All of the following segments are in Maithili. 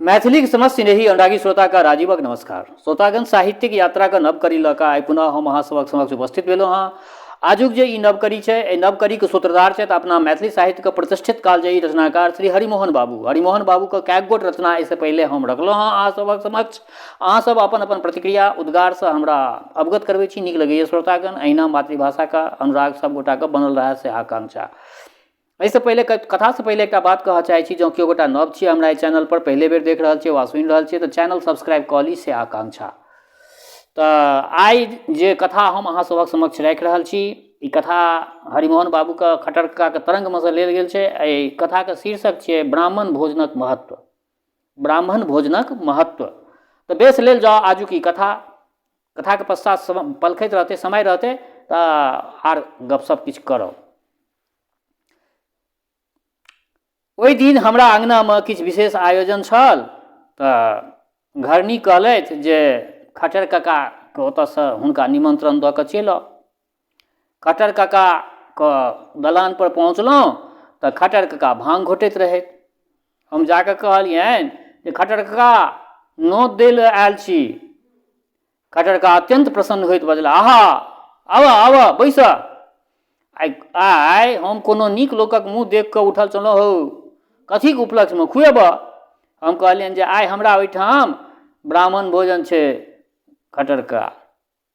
मैथिलीक समस्त स्नेही अनुरागी श्रोताके राजीवक नमस्कार। श्रोतागण, साहित्यिक यात्राके नव कड़ी लऽ कऽ आइ पुनः हम अहाँ सभक समक्ष उपस्थित भेलहुँ हँ। आजुक जे ई नव कड़ी छै, एहि नव कड़ीके सूत्रधार छथि अपना मैथिली साहित्यके प्रतिष्ठित कालजयी रचनाकार श्री हरिमोहन बाबू। हरिमोहन बाबूके कएक गोट रचना एहिसँ पहिले हम रखलहुँ हँ अहाँ सभक समक्ष। अहाँ सब अपन अपन प्रतिक्रिया उद्गारसँ हमरा अवगत करबै छी, नीक लगैए श्रोतागण। अहिना मातृभाषाके अनुराग सब गोटाके बनल रहए से आकांक्षा। एहिसँ पहिले कथासँ पहिले एकटा बात कहऽ चाहै छी, जँ केओ गोटा नव छियै हमरा एहि चैनलपर, पहिले बेर देख रहल छियै वा सुनि रहल छियै, तऽ चैनल सब्सक्राइब कऽ ली से आकांक्षा। तऽ आइ जे कथा हम अहाँ सभक समक्ष राखि रहल छी, ई कथा हरिमोहन बाबूके खट्टर ककाके तरङ्गमे सँ लेल गेल छै। एहि कथाके शीर्षक छियै ब्राह्मण भोजनक महत्व। ब्राह्मण भोजनक महत्व। तऽ बेस, लेल जाउ आजुक ई कथा। कथाके पश्चात पलखैत रहतै, समय रहतै तऽ आर गपशप किछु करब। ओहि दिन हमरा अङ्गनामे किछु विशेष आयोजन छल, तऽ घरनी कहलथि जे खट्टर काकाके ओतऽसँ हुनका निमन्त्रण दऽ कऽ चलि आउ। खट्टर काकाके दलानपर पहुँचलहुँ तऽ खट्टर काका भाँग घोटैत रहथि। हम जाकऽ कहलियनि जे खट्टर काका, नोत दै लए आयल छी। खट्टर काका अत्यन्त प्रसन्न होइत बजला, आहा, आबऽ आबऽ, बैसऽ। आइ आइ हम कोनो नीक लोकक मुँह देख कऽ उठल छलहुँ हौ। कथीके उपलक्ष्यमे खुएबऽ? हम कहलियनि जे आइ हमरा ओहिठाम ब्राह्मण भोजन छै खट्टर काका।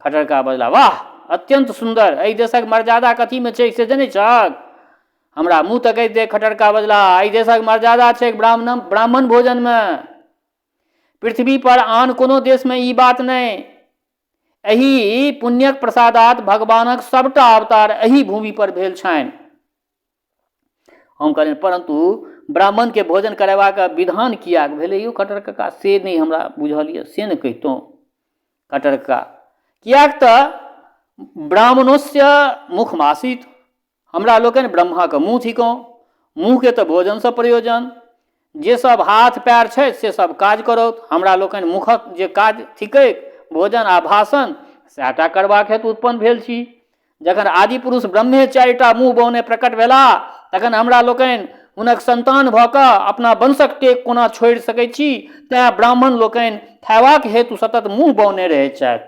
खट्टर काका बजला, वाह, अत्यन्त सुन्दर। एहि देशक मर्यादा कथीमे छै से जनै छहक? हमरा मुँह तकैत देख खट्टर काका बजला, एहि देशक मर्यादा छै ब्राह्मण ब्राह्मण भोजनमे। पृथ्वी पर आन कोनो देशमे ई बात नहि। एहि पुण्यक प्रसादात भगवानक सबटा अवतार एहि भूमि पर भेल छनि। हम कहलियनि, परन्तु ब्राह्मणके भोजन करेबाक विधान किएक भेलै यौ खट्टर कका, से नहि हमरा बुझल यऽ, से ने कहितहुँ। खट्टर कका, किएक तऽ ब्राह्मणोस्य मुखमासित। हमरा लोकनि ब्रह्माके मुँह थिकहुँ। मुँहके तऽ भोजनसँ प्रयोजन। जे सब हाथ पैर छथि से सब काज करौथ। हमरा लोकनि मुखक जे काज थिकै, भोजन आ भाषण, सएह टा करबाक हेतु उत्पन्न भेल छी। जखन आदि पुरुष ब्रह्मे चारिटा मुँह बौने प्रकट भेलाह, तखन हमरा लोकनि हुनक संतान भऽ कऽ अपना वंशक टेक कोना छोड़ि सकै छी? तेँ ब्राह्मण लोकनि खयबाक हेतु सतत मुँह बौने रहैत छथि।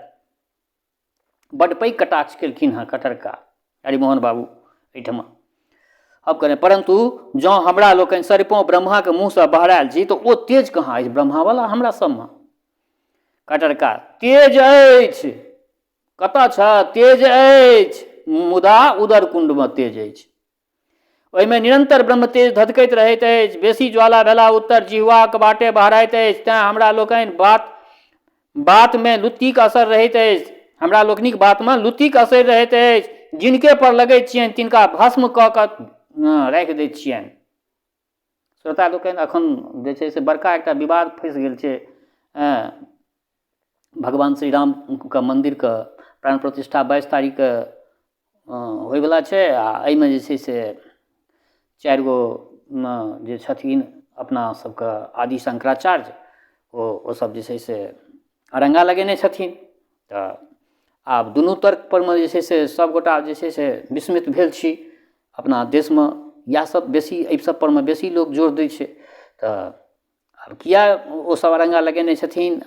बड्ड पैघ कटाक्ष केलखिन हँ खट्टर कका हरिमोहन बाबू एहिठमा। अब कहने, परन्तु जँ हमरा लोकनि सरिपों ब्रह्माके मुँहसँ बहरायल छी, तऽ ओ तेज कहाँ अछि ब्रह्मावला हमरा सबमे? खट्टर कका, तेज अछि। कतऽ छ? तेज अछि, मुदा उदर कुण्डमे तेज अछि। ओहिमे निरन्तर ब्रह्म तेज धधकैत रहैत अछि। बेसी ज्वाला भेला उत्तर जिह्वाक बाटे बहराइत अछि। तेँ हमरा लोकनि बात बातमे लुत्तीक असर रहैत अछि। हमरा लोकनिक बातमे लुत्तीक असर रहैत अछि। जिनके पर लगैत छियनि, तिनका भस्म कऽ कऽ राखि दैत छियनि। श्रोता लोकनि, एखन जे छै से बड़का एकटा विवाद फँसि गेल छै। भगवान श्री रामके मन्दिरके प्राण प्रतिष्ठा 22 तारीखके होइवला छै, आ एहिमे जे छै से चारि गो जे छथिन अपना सबके आदि शंकराचार्य, ओ सब जे छै से अरङ्गा लगेने छथिन। तऽ आब दुनू तर्कपर मे जे छै से सबगोटा जे छै से विस्मित भेल छी। अपना देशमे इएह सब बेसी, एहि सबपर मे बेसी लोक जोर दै छै। तऽ आब किए ओसब अरङ्गा लगेने छथिन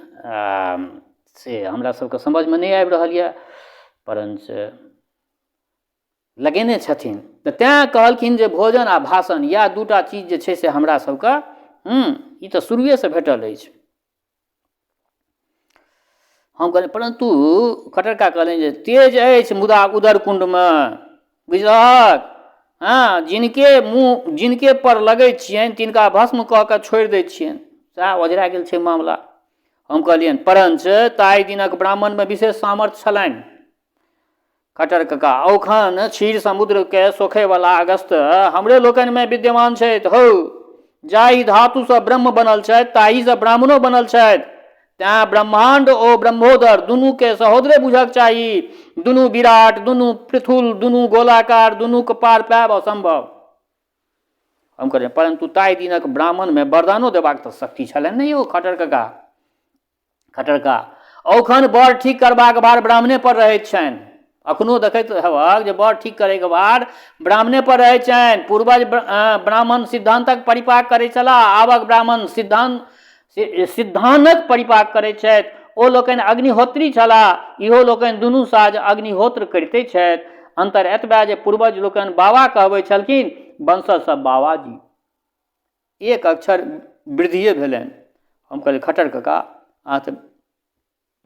से हमरा सबके समझमे नहि आबि रहल यऽ, परञ्च लगेने छथिन। तऽ तैँ कहलखिन जे भोजन आ भाषण इएह दूटा चीज जे छै से हमरा सबके ई तऽ शुरुएसँ भेटल अछि। हम कहलियै, परन्तु खट्टर कका कहलनि जे तेज अछि मुदा उदर कुण्डमे, बुझलहक? हँ, जिनके मुँह जिनके पर लगै छियनि, तिनका भस्म कऽ कऽ छोड़ि दै छियनि। सएह ओझरा गेल छै मामला। हम कहलियनि, परञ्च ताहि दिनक ब्राह्मणमे विशेष सामर्थ्य छलनि। खट्टर कका, औखन क्षीर समुद्रके सोखैवला अगस्त हमरे लोकनिमे विद्यमान छथि। हौ, जाहि धातुसँ ब्रह्म बनल छथि, ताहिसँ ब्राह्मणो बनल छथि। तेँ ब्रह्माण्ड ओ ब्रह्मोदर दुनूके सहोदरे बुझक चाही। दुनू विराट, दुनू पृथुल, दुनू गोलाकार, दुनूक पार पायब असम्भव। हम कहलियै, परन्तु ताहि दिनक ब्राह्मणमे वरदानो देबाक तऽ शक्ति छलनि ने यौ खट्टर कका? खट्टर कका, औखन बड़ ठीक करबाक भार ब्राह्मणे पर रहैत छनि। अखनो देखैत हेबक जे बड़ ठीक करैके भार ब्राह्मणे पर रहैत छनि। पूर्वज ब्राह्मण सिद्धान्तक परिपाक करै छलाह, आबक ब्राह्मण सिद्धान्त सिद्धान्तक परिपाक करैत छथि। ओ लोकनि अग्निहोत्री छलाह, इहो लोकनि दुनू साँझ अग्निहोत्र करिते छथि। अन्तर एतबे जे पूर्वज लोकनि बाबा कहबै छलखिन, वंशज सब बाबाजी। एक अक्षर वृद्धिए भेलनि। हम कहलियै, खट्टर कका, अहाँ तऽ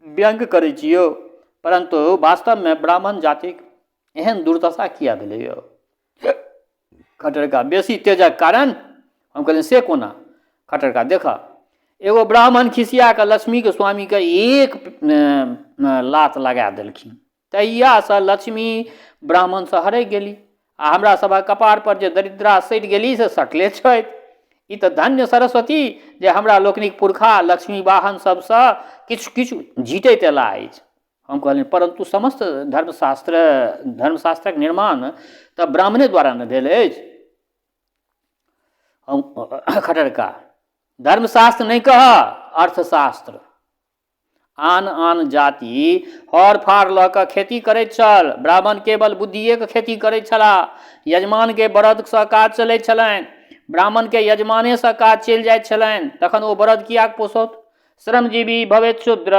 व्यङ्ग करै छी यौ, परन्तु वास्तवमे ब्राह्मण जातिक एहन दुर्दशा किया भेलै यौ? खट्टर कका, बेसी तेजक कारण। हम कहलियै, से कोना? खट्टर कका, देखऽ, एगो ब्राह्मण खिसिया कऽ लक्ष्मीके स्वामीके एक लात लगा देलखिन, तहियासँ लक्ष्मी ब्राह्मणसँ हरकि गेली आ हमरा सभक कपारपर जे दरिद्रा सटि गेली से सटले छथि। ई तऽ धन्य सरस्वती जे हमरा लोकनिक पुरखा लक्ष्मी वाहन सभसँ किछु किछु झीटैत अयलाह अछि। हम कहलियनि, परन्तु समस्त धर्मशास्त्रक निर्माण तऽ ब्राह्मणे द्वारा ने भेल अछि। हम, खट्टर कका, धर्मशास्त्र नहि कहऽ, अर्थशास्त्र। आन आन जाति हर फार लऽ कऽ खेती करैत छल, ब्राह्मण केवल बुद्धिएके खेती करैत छलाह। यजमानके बरदसँ काज चलैत छलनि, ब्राह्मणके यजमानेसँ काज चलि जाइत छलनि, तखन ओ बरद किएक पोसत? श्रमजीवी भवेत शूद्र,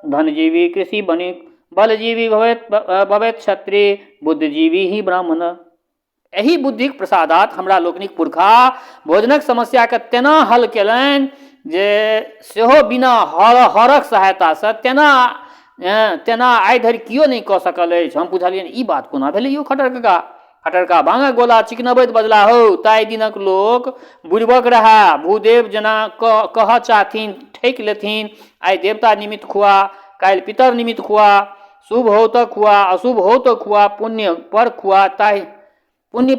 धनजीवी कृषि बणिक, बलजीवी भवेत भवेत क्षत्रिय, बुद्धिजीवी ही ब्राह्मण। एहि बुद्धिक प्रसादात हमरा लोकनिक पुरखा भोजनक समस्याके तेना हल केलनि जे सेहो बिना हर हरक सहायतासँ तेना तेना आइ धरि केओ नहि कऽ सकल अछि। हम पुछलियनि, ई बात कोना भेलै यौ खट्टर कका? खट्टर कका भाँगक गोला चिकनबैत बजला, हौ, ताहि दिनक लोक बुड़िबक रहए, भूदेव जेना कहऽ चाहथिन ठकि लेथिन। आइ देवता निमित्त खुआ, काल्हि पितर निमित्त खुआ, शुभ हो तऽ खुआ, अशुभ हो तऽ खुआ, पुण्य पर खुआ, ताहि पुण्य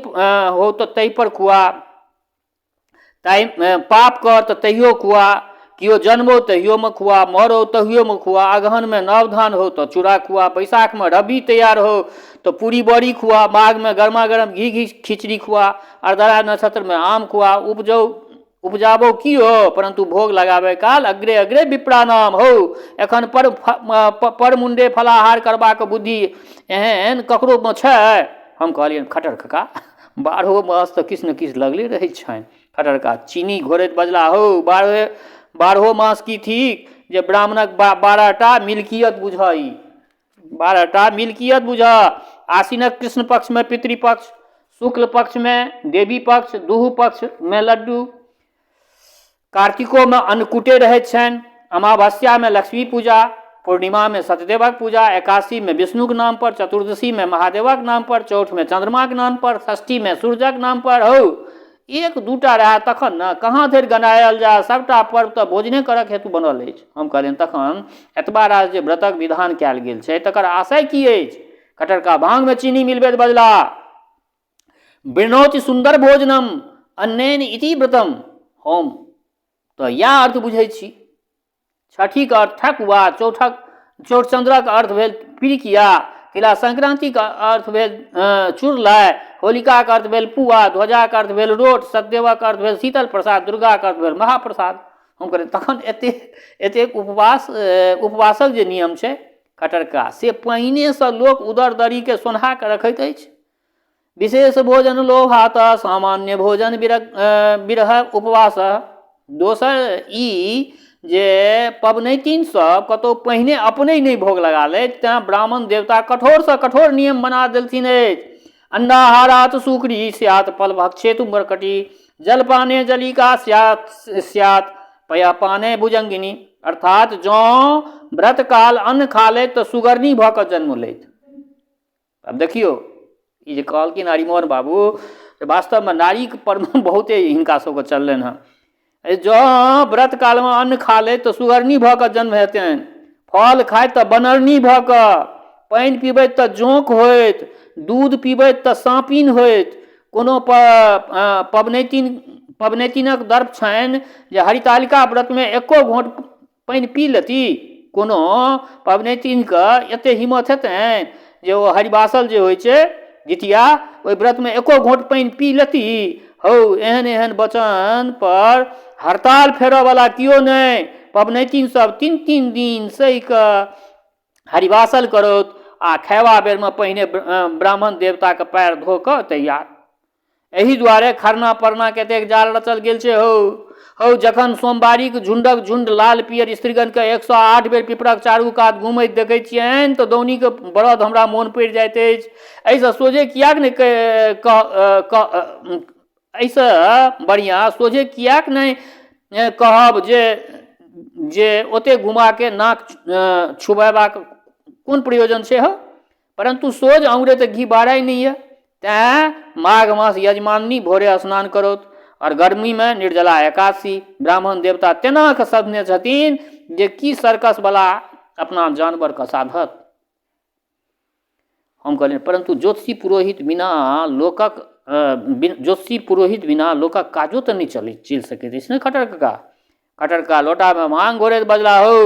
हो तऽ ताहि पर खुआ, ताहि पाप कर तऽ तहियो खुआ, केओ जन्मो तहियोमे खुआ, मरो तहियोमे खुआ, अगहनमे नव धान हो तऽ चूड़ा खुआ, बैसाखमे रबी तैयार हो तऽ पूरी बड़ी खुआ, माघमे गरमा गरम घी घी खिचड़ी खुआ, आर्द्रा नक्षत्रमे आम खुआ, उपजौ उपजाबो की हो, परन्तु भोग लगाबै काल अग्रे अग्रे विप्राणाम। हौ, एखन पर पर मुण्डे फलाहार करबाक बुद्धि एहन ककरोमे छै? हम कहलियनि, खट्टर कका, बारहो मास तऽ किछु ने किछु लगले रहै छनि। खट्टर कका चीनी घोरैत बजला, हौ, बारहो मास की थिक जे ब्राह्मणक 12टा मिल्कियत बुझऽ, ई 12टा मिल्कियत बुझऽ। आसिनक कृष्ण पक्षमे पितृपक्ष, शुक्ल पक्षमे देवी पक्ष, दुहू पक्षमे लड्डू, कार्तिकोमे अन्नकूटे रहैत छनि, अमावस्यामे लक्ष्मी पूजा, पूर्णिमामे सत्यदेवक पूजा, एकादशीमे विष्णुक नाम पर, चतुर्दशीमे महादेवक नाम पर, चौठमे चन्द्रमाक नाम पर, षष्ठीमे सूर्यक नाम पर। हौ, एक दूटा रहए तखन ने, कहाँ धरि गनायल जाय, सभटा पर्व तऽ भोजने करक हेतु बनल अछि। हम कहलियनि, तखन एतबा रास जे व्रतक विधान कयल गेल छै तकर आशय की अछि? खट्टर भांगमे चीनी मिलबैत बजला, वृणोति सुन्दर भोजनम अन्नेन इति व्रतम। हम तऽ इएह अर्थ बुझै छी। छठिक अर्थ ठकुआ, चौठक चौठचन्द्रक अर्थ भेल पिरिकिया, तिला संक्रान्तिक अर्थ भेल चुरलाइ, होलिकाके अर्थ भेल पुआ, ध्वजाके अर्थ भेल रोट, सतदेवक अर्थ भेल शीतल प्रसाद, दुर्गाके अर्थ भेल महाप्रसाद। हम कहलियै, तखन एतेक एतेक उपवास उपवासक जे नियम छै खटरका, से पहिनेसँ लोक उदर दरीके सोन्हा कऽ रखैत अछि। विशेष भोजन लोभात सामान्य भोजन विरह उपवास। दोसर ई जे पबनैतिन सब कतहु पहिने अपने नहि भोग लगा लैत, तेँ ब्राह्मण देवता कठोरसँ कठोर नियम बना देलथिन अछि। अन्नाहारात सुकरी स्यात् फलभक्षेतु मरकटी, जलपाने जलिका स्यात् स्यात् पयपाने भुजंगिनी। अर्थात जँ व्रतकाल अन्न खा लैत तऽ सुगरनी भऽ कऽ जन्म लैत। आब देखियौ, ई जे कहलखिन हरिमोहन बाबू, वास्तवमे नारीके पर बहुते हिनका सबके चललनि हँ। जँ व्रत कालमे अन्न खा लैत तऽ सुगरनी भऽ कऽ जन्म हेतनि, फल खाइत तऽ बनरनी भऽ कऽ, पानि पीबैत तऽ जोंक होइत, दूध पीबैत तऽ साँपिन होइत। कोनो पबनैतिनक दर्प छनि जे हरितालिका व्रतमे एको घोँट पानि पी लेती? कोनो पबनैतिनके एतेक हिम्मत हेतनि जे ओ हरिबासल जे होइ छै जितिया, ओहि व्रतमे एको घोँट पानि पी लेती? हौ, एहन एहन वचनपर हड़ताल फेरऽवला केओ नहि। पबनैतिन सब 3-3 दिन सहि कऽ हरिबासल करौत आ खयबा बेरमे पहिने ब्राह्मण देवताके पएर धो कऽ तैयार। एहि दुआरे खरना परनाके एतेक जाल रचल गेल छै। हौ, हौ, जखन सोमवारीक झुण्डक झुण्ड लाल पियर स्त्रीगणके 108 बेर पिपरक चारू कात घुमैत देखै छियनि तऽ दौनीके बरद हमरा मोन पड़ि जाइत अछि। एहिसँ सोझे किएक नहि एहिसँ बढ़िआँ सोझे किएक नहि कहब जे जे ओतेक घुमाके नाक छुबेबाक कोन प्रयोजन छै हौ। परन्तु सोझ आँगुरे तऽ घी बारै नहि यऽ, तैँ माघ मास यजमाननी भोरे स्नान करौत आओर गर्मीमे निर्जला एकादशी। ब्राह्मण देवता तेना कऽ सधने छथिन जे की सर्कसवला अपना जानवरके साधत। हम कहलियनि, परन्तु ज्योतिषी पुरोहित बिना लोकक ज्योतिषी पुरोहित बिना लोकक काजो तऽ नहि चलै चलि सकैत अछि ने खट्टर कका? खट्टर कका लोटामे भाँग घोरैत बजला, हौ,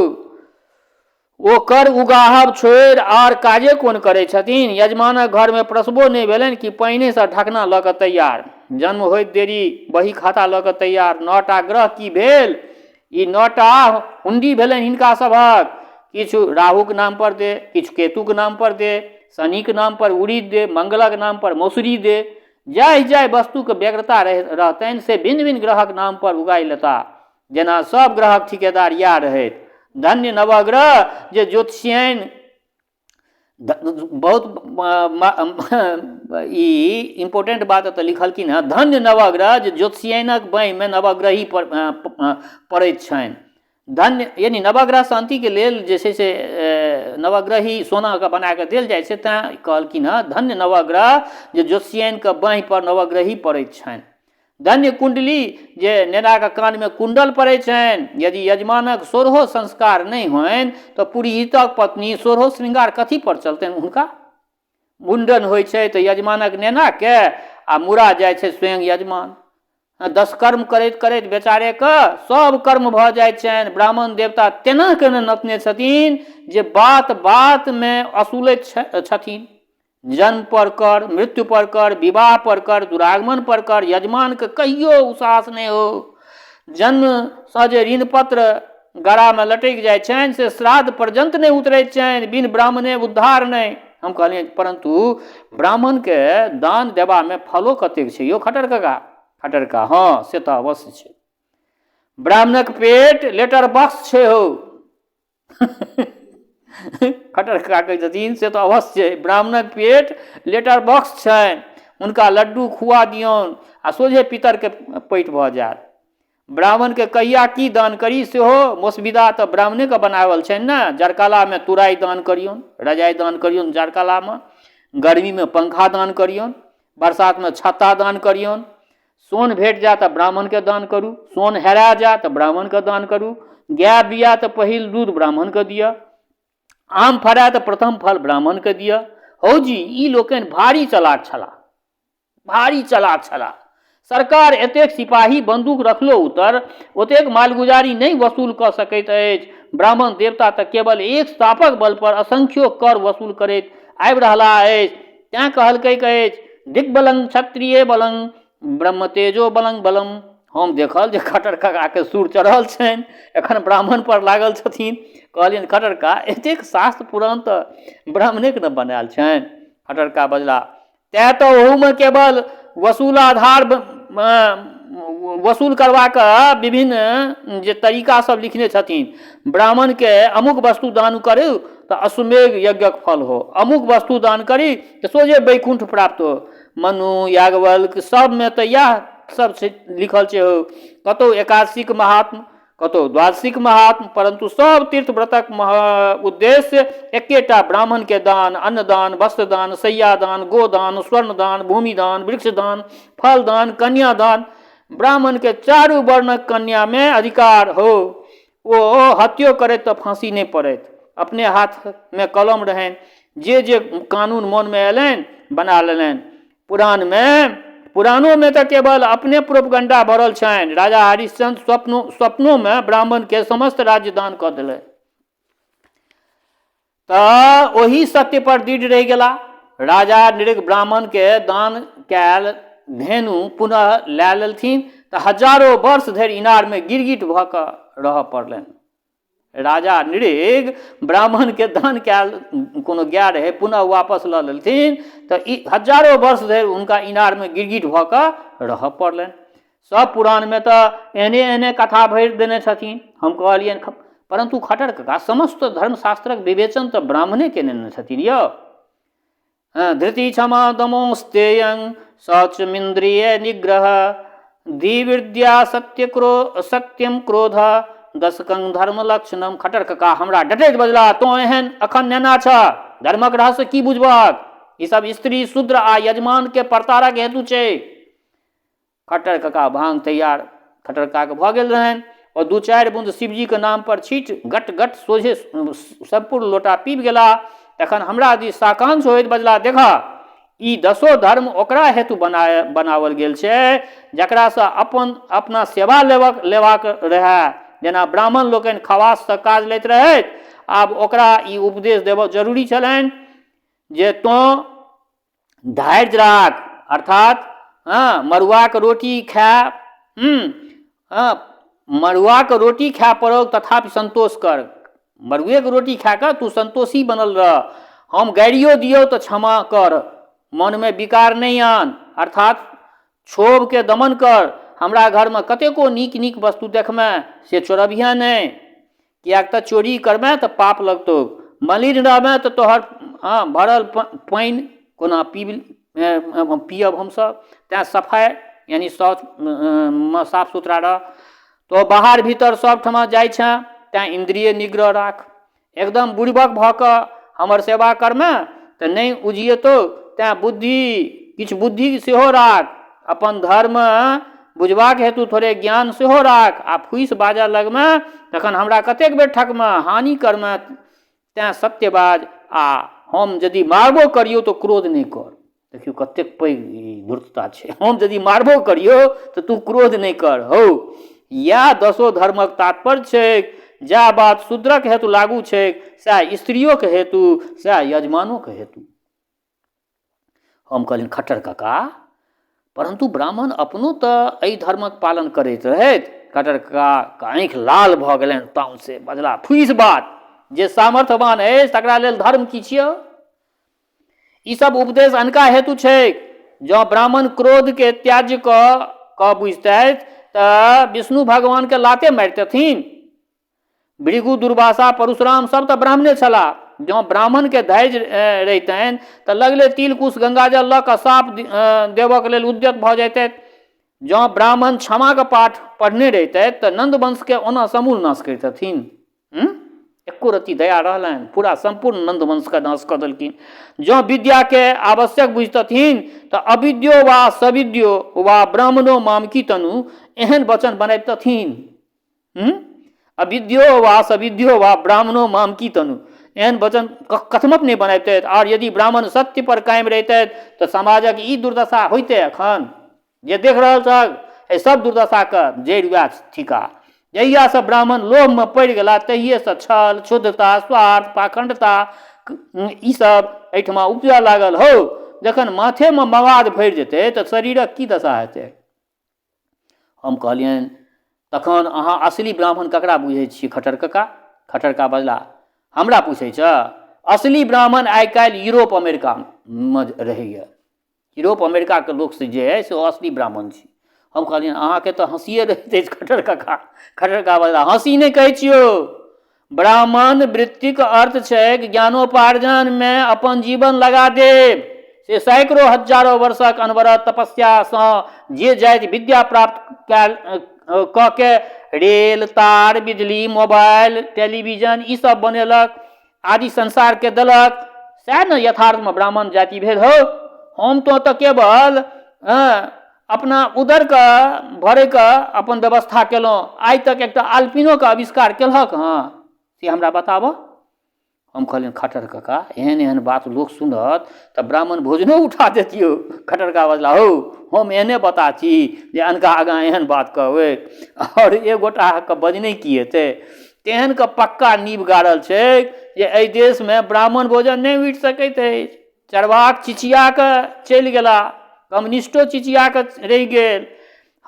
ओकर उगाहब छोड़ि आर काजे कोन करै छथिन? यजमानक घरमे प्रसवो नहि भेलनि कि पहिनेसँ ढकना लऽ कऽ तैयार, जन्म होइत देरी बही खाता लऽ कऽ तैयार। 9टा ग्रह की भेल? ई 9टा हुंडी भेलनि हिनका सभक। किछु राहुक नाम पर दे, किछु केतुक नाम पर दे, शनिक नाम पर उड़ीद दे, मंगलक नाम पर मौसरी दे। जाहि जाहि वस्तुके व्यग्रता रहतनि से भिन्न भिन्न ग्रहक नाम पर उगाइ लेता, जेना सब ग्रहक ठिकेदार इएह रहैत। धन्य नवग्रह जे ज्योतिषियन। बहुत ई इम्पोर्टेंट बात एतऽ लिखलखिन हँ, धन्य नवग्रह जे ज्योतिषियनक बाँहिमे नवग्रही पड़ैत छनि। धन्य यानि नवग्रह शान्तिके लेल जे छै से नवग्रही सोनाके बना कऽ देल जाइ छै, तैँ कहलखिन हँ धन्य नवग्रह जे ज्योतिषियनके बाँहिपर नवग्रही पड़ैत छनि। धन्य कुण्डली जे नेनाके कानमे कुण्डल पड़ै छनि। यदि यजमानक सोरहो संस्कार नहि होइन तऽ पुरोहितक पत्नी सोरहो श्रृंगार कथी पर चलतनि हुनका? मुण्डन होइ छै तऽ यजमानक नेनाके आ मुड़ा जाइ छै स्वयं यजमान। दशकर्म करैत करैत बेचारेके सब कर्म भऽ जाइ छनि। ब्राह्मण देवता तेना केने नचने छथिन जे बात बातमे असूलैत छथिन। जन्म पर कर, मृत्यु पर कर, विवाह पर कर, दुरागमन पर कर, यजमानके कहियो उसास नहि हो। जन्मसँ जे ऋण पत्र गरामे लटकि जाइ छनि से श्राद्ध पर्यन्त नहि उतरैत छनि, बिन ब्राह्मणे उद्धार नहि। हम कहलियनि, परन्तु ब्राह्मणके दान देबामे फलो कतेक छै यौ खट्टर कका? खट्टर कका, हँ से तऽ अवश्य छै। ब्राह्मणक पेट लेटर बॉक्स छै हौ। खट्टर कका कहै छथिन से तऽ अवश्य छै, ब्राह्मणक पेट लेटर बॉक्स छनि, हुनका लड्डू खुआ दियौन आ सोझे पितरके पैठ भऽ जायत। ब्राह्मणके कहिया की दान करी सेहो मौसबिदा तऽ ब्राह्मणेके बनाओल छनि ने। जड़कालामे तुराइ दान करियौन, रजाइ दान करियौन जड़कालामे, गर्मीमे पंखा दान करियौन, बरसातमे छत्ता दान करियौन। सोन भेट जाय तऽ ब्राह्मणके दान करू, सोन हेरा जाय तऽ ब्राह्मणके दान करू, गाय बिया तऽ पहिल दूध ब्राह्मणके दिअ, आम फड़य तऽ प्रथम फल ब्राह्मणके दिअ। हौ जी, ई लोकनि भारी चलाक छलाह, भारी चलाक छलाह। सरकार एतेक सिपाही बन्दूक रखलो उतर ओतेक मालगुजारी नहि वसूल कऽ सकैत अछि। ब्राह्मण देवता तऽ केवल एक सापक बल पर असंख्यो कर वसूल करैत आबि रहलाह अछि। तैँ कहलकैक अछि, दिग्बलं क्षत्रिय बलं ब्रह्म तेजो बलं बलम। हम देखल जे खट्टर काकाके सुर चढ़ल छनि, एखन ब्राह्मण पर लागल छथिन। कहलियनि, खट्टर का, एतेक शास्त्र पुराण तऽ ब्राह्मणेके ने बनायल छनि। खट्टर का बजला, तैँ तऽ ओहूमे केवल वसूलाधार वसूल करबाक विभिन्न जे तरीका सब लिखने छथिन। ब्राह्मणके अमुक वस्तु दान करू तऽ अश्वमेघ यज्ञक फल हो, अमुक वस्तु दान करी तऽ सोझे वैकुण्ठ प्राप्त हो। मनु याज्ञवल्क्य सबमे तऽ इएह सब छै लिखल छै हौ। कतहु एकादशीके महात्म, कतहु द्वादशीके महात्म, परन्तु सब तीर्थ व्रतक उद्देश्य एकेटा, ब्राह्मणके दान, अन्नदान, वस्त्रदान, शय्यादान, गोदान, स्वर्णदान, भूमिदान, वृक्षदान, फलदान, कन्यादान। ब्राह्मणके चारू वर्णक कन्यामे अधिकार हो, ओ हत्यो करैत तऽ फाँसी नहि पड़ैत। अपने हाथमे कलम रहनि, जे जे कानून मोनमे अयलनि बना लेलनि। पुराणमे पुराणोमे तऽ केवल अपने प्रोपगंडा भरल छनि। राजा हरिश्चंद्र स्वप्नोमे ब्राह्मणके समस्त राज्य दान कऽ देलनि, तऽ ओही सत्य पर दृढ़ रहि गेला। राजा नृग ब्राह्मणके दान कयल धेनु पुनः लए लेलथिन तऽ हजारो वर्ष धरि इनारमे गिरगिट भऽ कऽ रहऽ पड़लनि। राजा नृग ब्राह्मणके दान कयल कोनो गाय रहै पुनः वापस लऽ लेलथिन तऽ ई हजारो वर्ष धरि हुनका इनारमे गिरगिट भऽ कऽ रहऽ पड़लनि। सब पुराणमे तऽ एहने एहने कथा भरि देने छथिन। हम कहलियनि, परन्तु खट्टर कका, समस्त धर्मशास्त्रक विवेचन तऽ ब्राह्मणे केने ने छथिन यौ। धृति क्षमा दमोस्तेयं शौचमिन्द्रिय निग्रह धीविद्या सत्य क्रो सत्यम क्रोध दशकं धर्म लक्षणम। खट्टर कका हमरा डटैत बजला, तों एहन अखन नेना छह, धर्मक रहस्य की बुझबहक? ई सब स्त्री, शूद्र आ यजमान के परतारक हेतु छै। खट्टर कका भांग तैयार खट्टर ककाके भऽ गेल रहनि। ओ दू चारि बूँद शिवजीके नामपर छीट गट गट सोझे सम्पूर्ण लोटा पीबि गेला। तखन हमरा दिस साकांक्ष होइत बजला, देखह, ई दसो धर्म ओकरा हेतु बनाओल गेल छै जकरासँ अपन अपना सेवा लेबाक रहए। जेना ब्राह्मण लोकनि खवाससँ काज लैत रहथि, आब ओकरा ई उपदेश देबऽ जरूरी छलनि जे तोँ धैर्य राख, अर्थात हँ मड़ुआके रोटी खाय, हँ मड़ुआके रोटी खाय पड़ौ तथापि सन्तोष कर। मड़ुएके रोटी खा कऽ तू सन्तोषी बनल रह। हम गारियो दियौ तऽ क्षमा कर, मनमे विकार नहि आन, अर्थात क्षोभके दमन कर। हमरा घरमे कतेको नीक नीक वस्तु देखमे, से चोरबिहे नहि, किएक तऽ चोरी करबेँ तऽ पाप लगतौ। मलिन रहबेँ तऽ तोहर भरल पानि कोना पीब हमसभ? तैँ सफाइ यानि शौच साफ सुथरा रह। तो बाहर भीतर सभठमा जाइ छेँ, तैँ इन्द्रिय निग्रह राख। एकदम बुड़िबक भऽ कऽ हमर सेवा करमे तऽ नहि उजिएतौ, तैँ बुद्धि किछु बुद्धि सेहो राख। अपन धर्म बुझबाक हेतु थोड़े ज्ञान सेहो राख। आ फूसि बाजऽ लगमे तखन हमरा कतेक बेर ठकमे, हानि करमे, तैँ सत्य बाज। आ हम यदि मारबो करियौ तऽ क्रोध नहि कर। देखियौ कतेक पैघ ई धूर्तता छै। हम यदि मारबो करियौ तऽ तू क्रोध नहि कर। हौ, इएह दसो धर्मक तात्पर्य छैक। जएह बात शूद्रक हेतु लागू छैक, सएह स्त्रियोके हेतु, सएह यजमानोके हेतु। हम कहलियनि, खट्टर कका, परन्तु ब्राह्मण अपनो तऽ एहि धर्मक पालन करैत रहथि। खट्टर ककाके आँखि लाल भऽ गेलनि तामसे, बजला, फूसि बात, जे सामर्थ्यवान अछि तकरा लेल धर्म की छियौ? ई सब उपदेश अनका हेतु छैक। जँ ब्राह्मण क्रोधके त्याज्य कऽ कऽ बुझतथि तऽ विष्णु भगवानके लाते मारितथिन। भृगु, दुर्वासा, परशुराम सब तऽ ब्राह्मणे छलाह। जँ ब्राह्मणके धैर्य रहितनि तऽ लगले तिल कुश गंगाजल लऽ कऽ साप देबऽके लेल उद्यत भऽ जैतथि। जँ ब्राह्मण क्षमाके पाठ पढ़ने रहितथि तऽ नन्दवंशके ओना समूल नाश करितथिन। एको रत्ती दया रहलनि? पूरा सम्पूर्ण नन्दवंशके नाश कऽ देलखिन। जँ विद्याके आवश्यक बुझितथिन तऽ अविद्यो वा सविद्यो वा ब्राह्मणो मामकी तनु एहन वचन बनबितथिन। अविद्यो वा सविद्यो वा ब्राह्मणो मामकी तनु एहन वचन कथमप नहि बनबितथि। आओर यदि ब्राह्मण सत्य पर कायम रहितथि तऽ समाजक ई दुर्दशा होइते? एखन जे देख रहल छहक, एहि सब दुर्दशाके जड़ि वएह थिका। जहियासँ ब्राह्मण लोभमे पड़ि गेला, तहिएसँ छल, क्षुद्रता, स्वार्थ, पाखण्डता ईसभ एहिठमा उपजऽ लागल। हौ, जखन माथेमे मवाद भरि जेतै तऽ शरीरक की दशा हेतै? हम कहलियनि, तखन अहाँ असली ब्राह्मण ककरा बुझै छियै खट्टर कका? खट्टर कका बजला, हमरा पूछै छह? असली ब्राह्मण आइ काल्हि यूरोप अमेरिकामे रहैए। यूरोप अमेरिकाके लोक से जे अइ से ओ असली ब्राह्मण छी। हम कहलियनि, अहाँके तऽ हँसिए रहैत अछि खट्टर कका। खट्टर कका बजला, हँसी नहि कहै छियौ। ब्राह्मण वृत्तिक अर्थ छैक ज्ञानोपार्जनमे अपन जीवन लगा देब। से सैकड़ो हजारो वर्षक अनवरत तपस्यासँ जे जाति विद्या प्राप्त कयल कऽ के रेल, तार, बिजली, मोबाइल, टेलीविजन ईसभ बनेलक आदि संसारके देलक, सएह ने यथार्थमे ब्राह्मण जाति भेल। हौ, हम तो तऽ केवल अपना उदरके भरैके अपन व्यवस्था केलहुँ, आइ तक एकटा आल्पिनोके आविष्कार केलहक हँ से हमरा बताबऽ। हम कहलियनि, खट्टर कका, एहन एहन बात लोक सुनत तऽ ब्राह्मण भोजनो उठा देतियौ। खट्टर कका बजला, हौ, हम एहने बता छी जे अनका आगाँ एहन बात कहबै? आओर एक गोटाके बजने की हेतै? तेहन के पक्का नींव गाड़ल छैक जे एहि देशमे ब्राह्मण भोजन नहि उठि सकैत अछि। चरवाक चिचिया कऽ चलि गेला, कम्युनिस्टो चिचिया कऽ रहि गेल।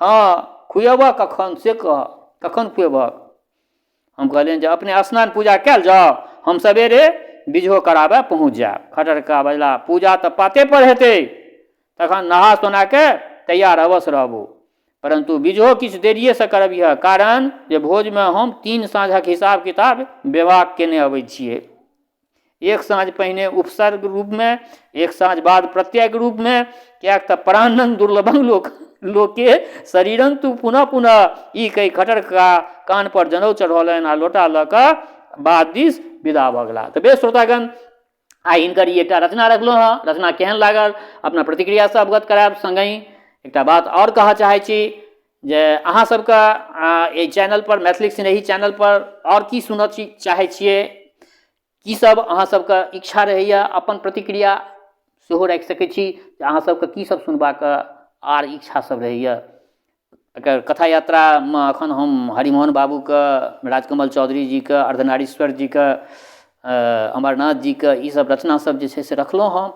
हँ, खुएबह कखन से कह, कखन खुएबह? हम कहलियनि जे अपने स्नान पूजा कयल जाउ, हम सवेरे बिजहो कराबय पहुँच जायब। खट्टर कका बजला, पूजा तऽ पाते पर हेतै, तखन नहा सोना के तैयार अवश्य रहबो। परन्तु बिजहो किछु देरिएसँ करबिहऽ, कारण जे भोजमे हम 3 साँझक हिसाब किताब बेबाक केने अबै छियै। एक साँझ पहिने उपसर्ग रूपमे, एक साँझ बाद प्रत्ययके रूपमे, किएक तऽ परानन दुर्लभं लोक लोके शरीरं तु पुनः पुनः। ई कहि खटर कका कानपर जनउ चढ़ौलनि आ लोटा लऽ कऽ बाद दिस विदा भऽ गेलाह। तऽ बेस श्रोतागण, आइ हिनकर ई एकटा रचना रखलहुँ हँ। रचना केहन लागल, अपना प्रतिक्रियासँ अवगत करायब। सङ्गहि एकटा बात आओर कहऽ चाहै छी जे अहाँ सबके एहि चैनलपर, मैथिलीक स्नेही चैनलपर आओर की सुनऽ छी चाहै छियै, की सब अहाँ सबके इच्छा रहैए, अपन प्रतिक्रिया सेहो राखि सकै छी जे अहाँ सबके की सब सुनबाक आर इच्छा सब रहैए। एकर कथा यात्रामे एखन हम हरिमोहन बाबूके, राजकमल चौधरी जीके, अर्धनारीश्वर जीके, अमरनाथ जीके ई सब रचना सब जे छै से रखलहुँ हँ।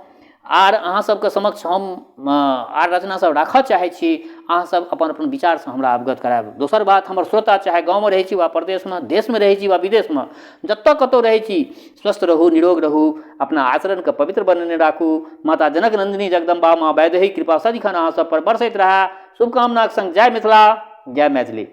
आर अहाँ सबके समक्ष हम आर रचना सब राखऽ चाहै छी। अहाँ सब अपन अपन विचारसँ हमरा अवगत करायब। दोसर बात, हमर श्रोता चाहे गाँवमे रहै छी वा परदेशमे, देशमे रहै छी वा विदेशमे, जतऽ कतौ रहै छी, स्वस्थ रहू, निरोग रहू, अपना आचरणके पवित्र बनेने राखू। माता जनक नन्दिनी जगदम्बा माँ वैदेही कृपा सदिखन अहाँ सब पर बरसैत रहए। शुभकामनाक संग जय मिथिला, जय मैथिली।